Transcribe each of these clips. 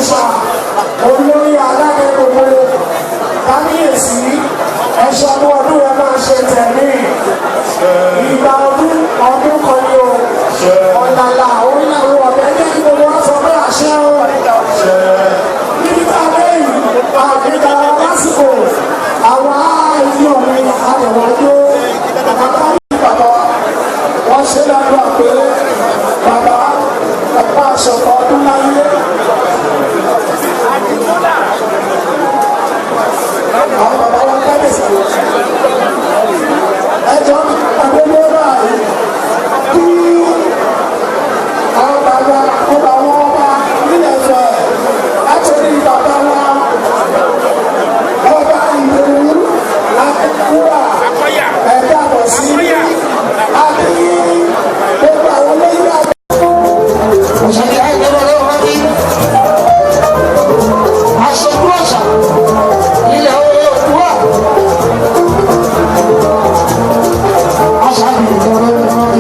Òrìṣà olórí aládé gbogbo kábíyèsí, ẹ̀ṣọ́ ọdún ọdún rẹ máa ṣe tẹ̀lé ìgbà ọdún ọdún kan ní o. Ọ̀làlà orílẹ̀-èdè ọ̀bẹ jẹ́ kí gbogbo wa sọ pé àṣẹ o. Níbi tá a dé yìí, àgbéga lásìkò àwọn àìní ọ̀rẹ́ àdẹ̀wájú bàbá bàbá wọ́n ṣe ládùúgbà pé bàbá ẹ̀pá àṣọpọ̀ ọdún láyé. Àwọn bàbá wa kábíyèsí, ẹjọ́ àgbélé báyìí kí àwọn bàbá ọba wọn ọba nílẹ̀ Ifẹ̀, látòrí bàbá wa ọba Ìdòwú Akínkúrà, ẹ̀ka àbọ̀ sí àbí gbogbo àwọn olóyún àgbà. Òṣèlú àìgbọ́dọ̀ lọ́wọ́ bí aṣojú àṣà ilẹ̀ Oòduà. Àṣà ìgbọ̀rọ̀.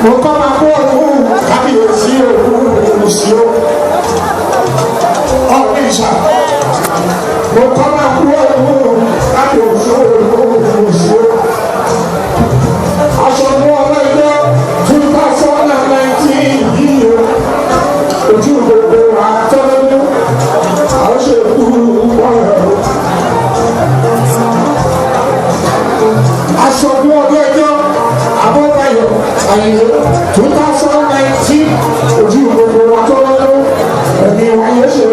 Mo kọ́ máa kó òkú kábíyèsí òkú òsì o. Ọ̀gbìn ìṣà. Mo kọ́ máa kó òkú kábíyèsí òkú òsì o. Aṣọ mú ọlọ́jọ́ 2019 yìí o. Ojú gbogbo àtọ́lọ́dún. Àwọn ṣe kú ọ̀rọ̀. Aṣọ mú ọlọ́jọ́ Abọ́báyọ̀ Àyìnlé 2019 ojú gbogbo àtọ́lọ́dún. Ẹ̀mí wáyé ṣe.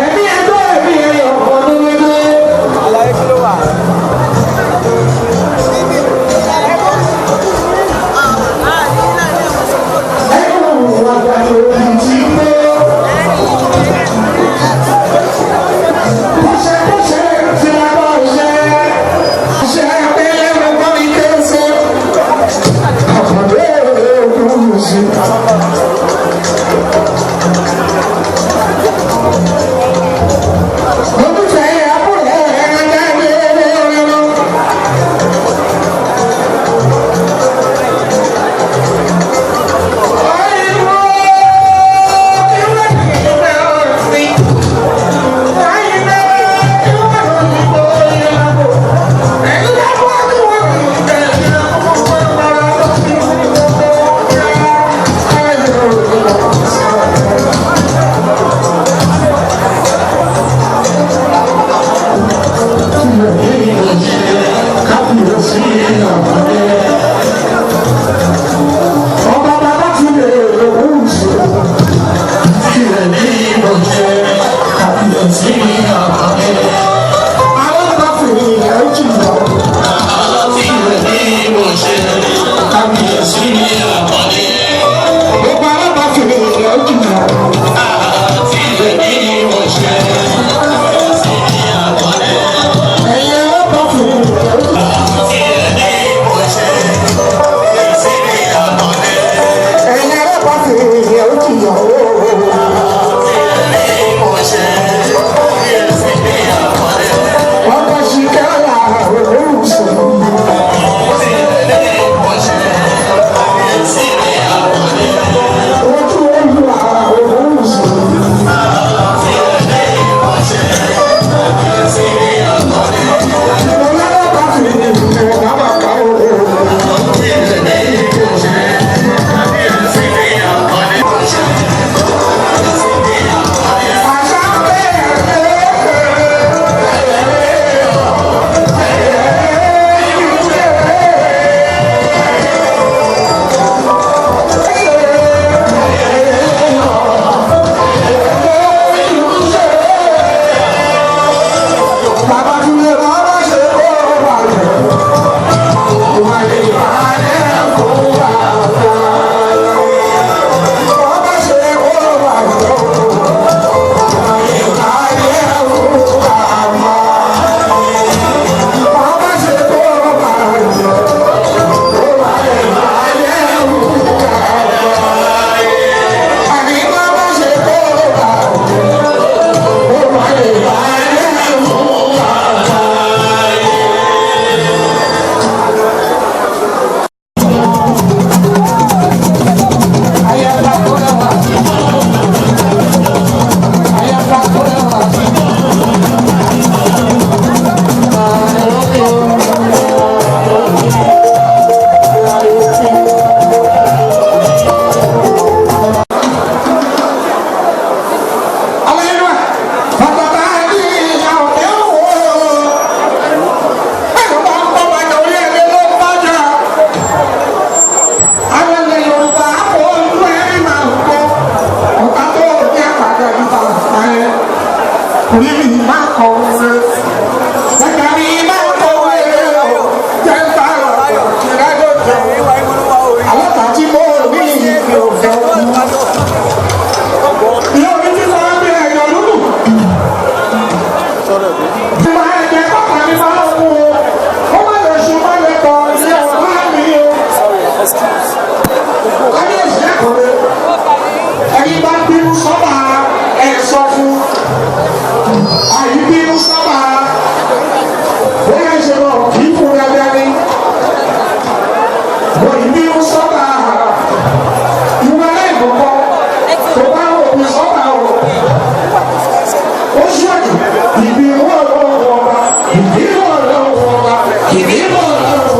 Ẹ̀mí ẹgbẹ́ ẹ̀mí ẹ̀yọ̀ ọdún lẹ́gbẹ́.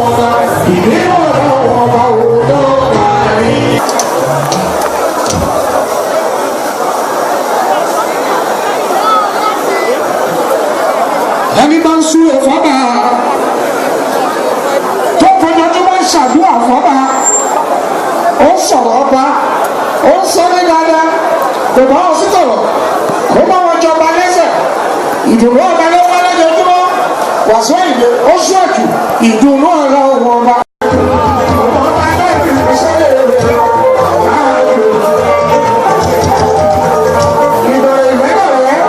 ọba, ìbínú ọlọ́run ọba òun ló máa rí. Ẹni bá ń súre fọ́ba tó fojoojúmọ́ ń ṣàdúrà fọ́ba, ó ń sọ̀rọ̀ ọba, ó ń sọ ní dáadáa, kò bá wọn sí tọ̀rọ̀, kó bá wọn jọba lẹ́sẹ̀. Ìdùnnú ọba ló wá lójoojúmọ́. Wàsíù Àyìndé ó sún ẹ̀kú ìdùnnú ọlọ́run ọba. Ìbẹ̀rẹ̀ ìwé rẹ̀.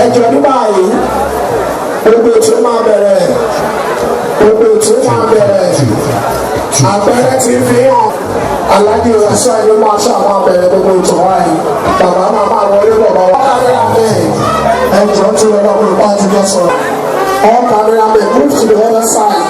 Ẹjọ ní báyìí, gbogbo ètò máa bẹ̀rẹ̀, gbogbo ètò máa bẹ̀rẹ̀. Àpẹẹrẹ ti fi hàn Aláàjì Wasiu Ayinde máa ṣe àwọn abẹ̀rẹ̀ gbogbo ètò wáyé. Bàbá máa máa wọlé bàbá wa. Cameraman, ẹjọ tí wọn bá wọn bá ti jọ sọ̀rọ̀. All cameramen, move to the other side.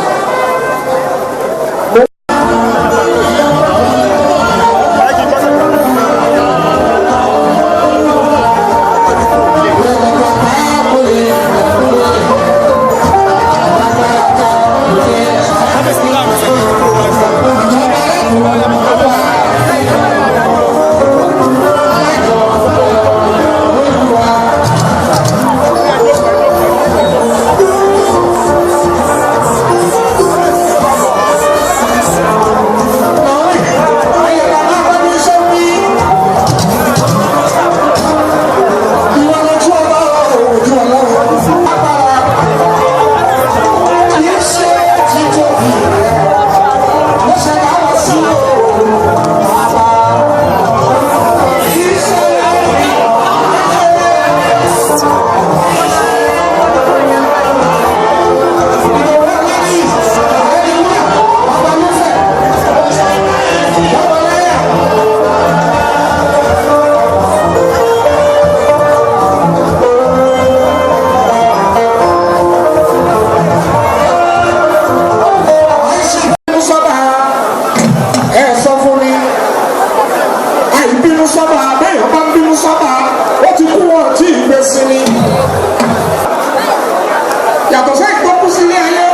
Yàtọ̀ sẹ́yìn tó kú sílé ayé,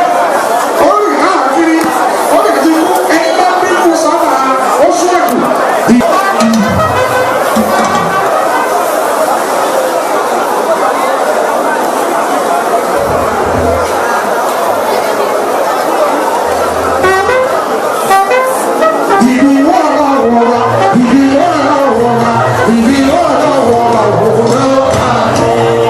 ó rìn káàkiri, ó lè ti kú. Ẹni bá bínú sábà, ó sún ẹ̀kú. Ìbínú ọlọ́run ọba, ìbínú ọlọ́run ọba, ìbínú ọlọ́run ọba òun náà.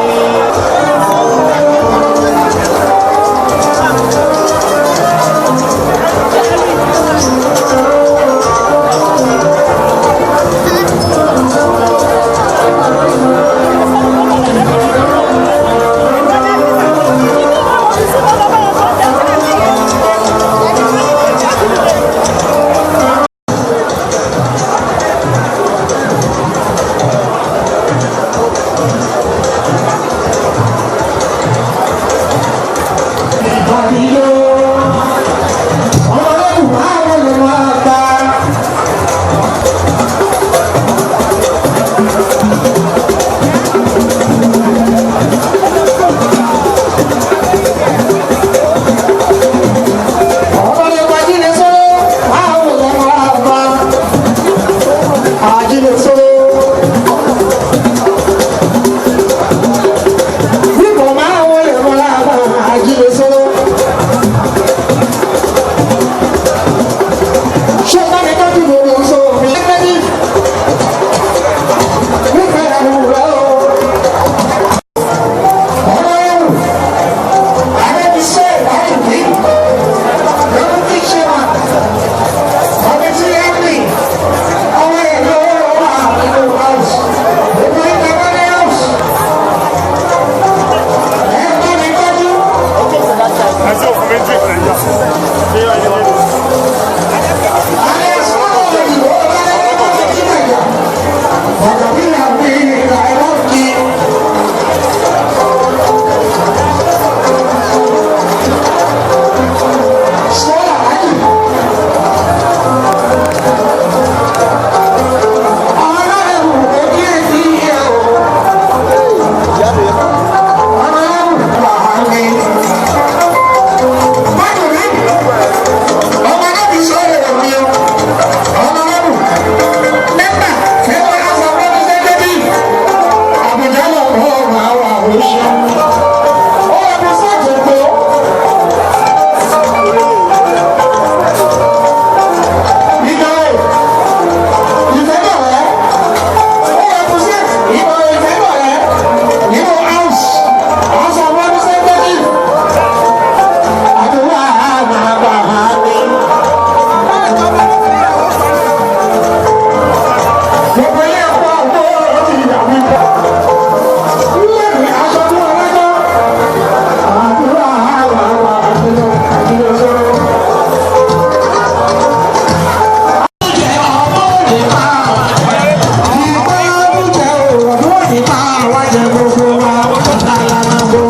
jẹ gbogbo wa àkàlàmàgbò.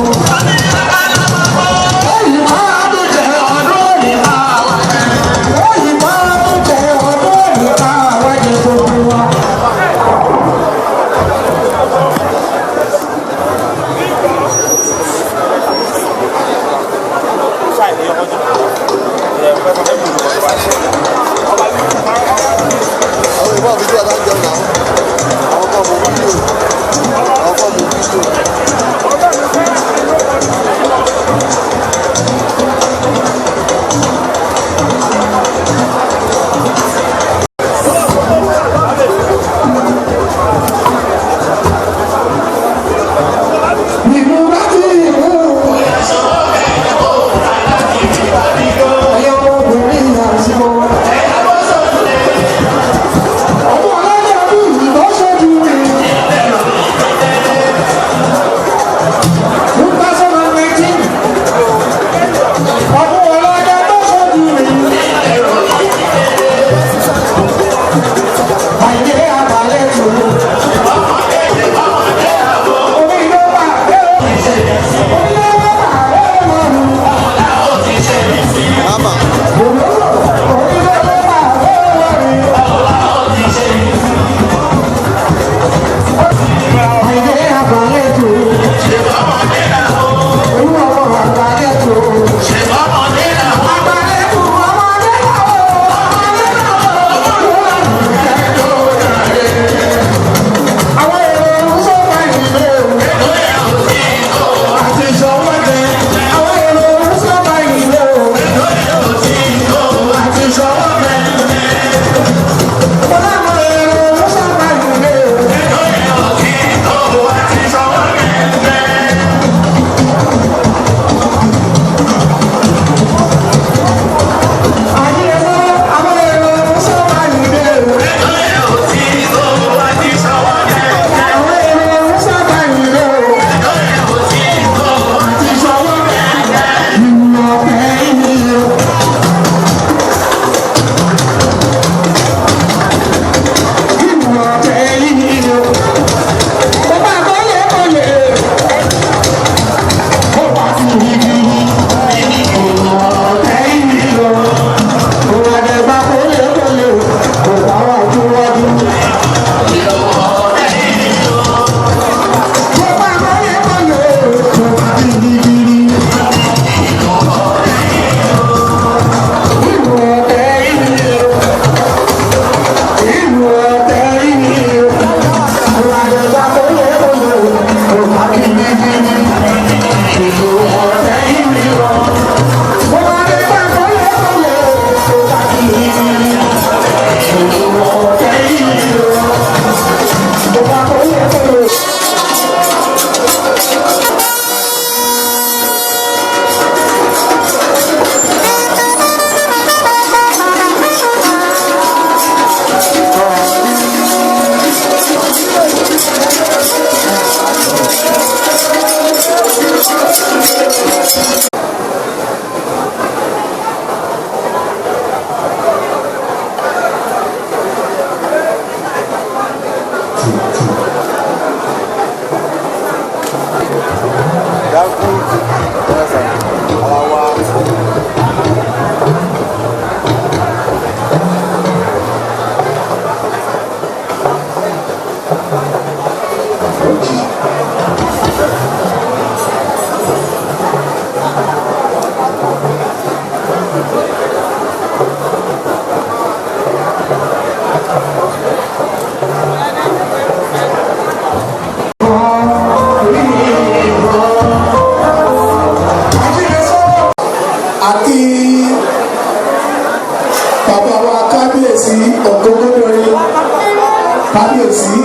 Èyí máa tún jẹ ọdún òní máa wá jẹ. Èyí máa tún jẹ ọdún òní máa wá jẹ gbogbo wa. Àwọn ìbọn fídíò adájọ́ náà, àwọn kan mú fídíò, àwọn kan mú fídíò. Ìmúra tí ìmú. Ẹyọ obìnrin àsìkò. Ọmọ alájà bí ìbọn ṣojú mi. 2019. Ọdún ọlọ́jà tó ṣojú mi. Àìdè àbálẹ̀ tó. Omi ló bà dé o. Omi ló bà dé o. Mama. Omi ló bà dé o. Àìdè àbálẹ̀ tó. Olúwa ọmọ àbálẹ̀ tó. Àbálẹ̀ tó ọmọdé náà o. Ọmọdé náà o. Àwọn èrò ń sọ̀rọ̀ ìlú. Àti ìṣọwọ́ jẹ. Àwọn èrò ń sọ̀rọ̀ ìlú. Àti ìṣọwọ́ jẹ. Mo láwọn èrò ń sọ̀rọ̀ ìlú. Àyè lọ, àwọn èrò ń sọ̀rọ̀ ìlú. Àwọn èrò ń sọ̀rọ̀ ìlú. Àti ìṣọwọ́ jẹ. Ìwọ̀n ọ̀fẹ́ ìlú. Ìwọ̀n ọ̀fẹ́ ìlú. Bàbá àgbọ̀lẹ̀ kọlẹ̀. Ó wà fún igi. Ìwọ̀n ọ̀fẹ́ ìlú. Òun àdẹ̀gbà kọlẹ̀ kọlẹ̀. Kò bá wà tó wájú. Bàbá àgbọ̀lẹ̀ kọlẹ̀. Kò wà fún igi. Ìwọ̀n ọ̀fẹ́ ìlú. Ìwọ̀n ọ̀fẹ́ ìlú. Òun àdẹ̀gbà kọlẹ̀ kọlẹ̀. Kò wà fún igi. Ìwọ̀n ọ̀fẹ́ ìlú. Bàbá àdẹ̀gbà kọlẹ̀ kọlẹ̀. Kò wà fún igi. Ìwọ̀n ọ̀fẹ́ ìlú. Bàbá kọlẹ̀ kọlẹ̀. Dákú ẹ̀sà ara wa. Àti bàbá wa kábíyèsí ògógódórí kábíyèsí.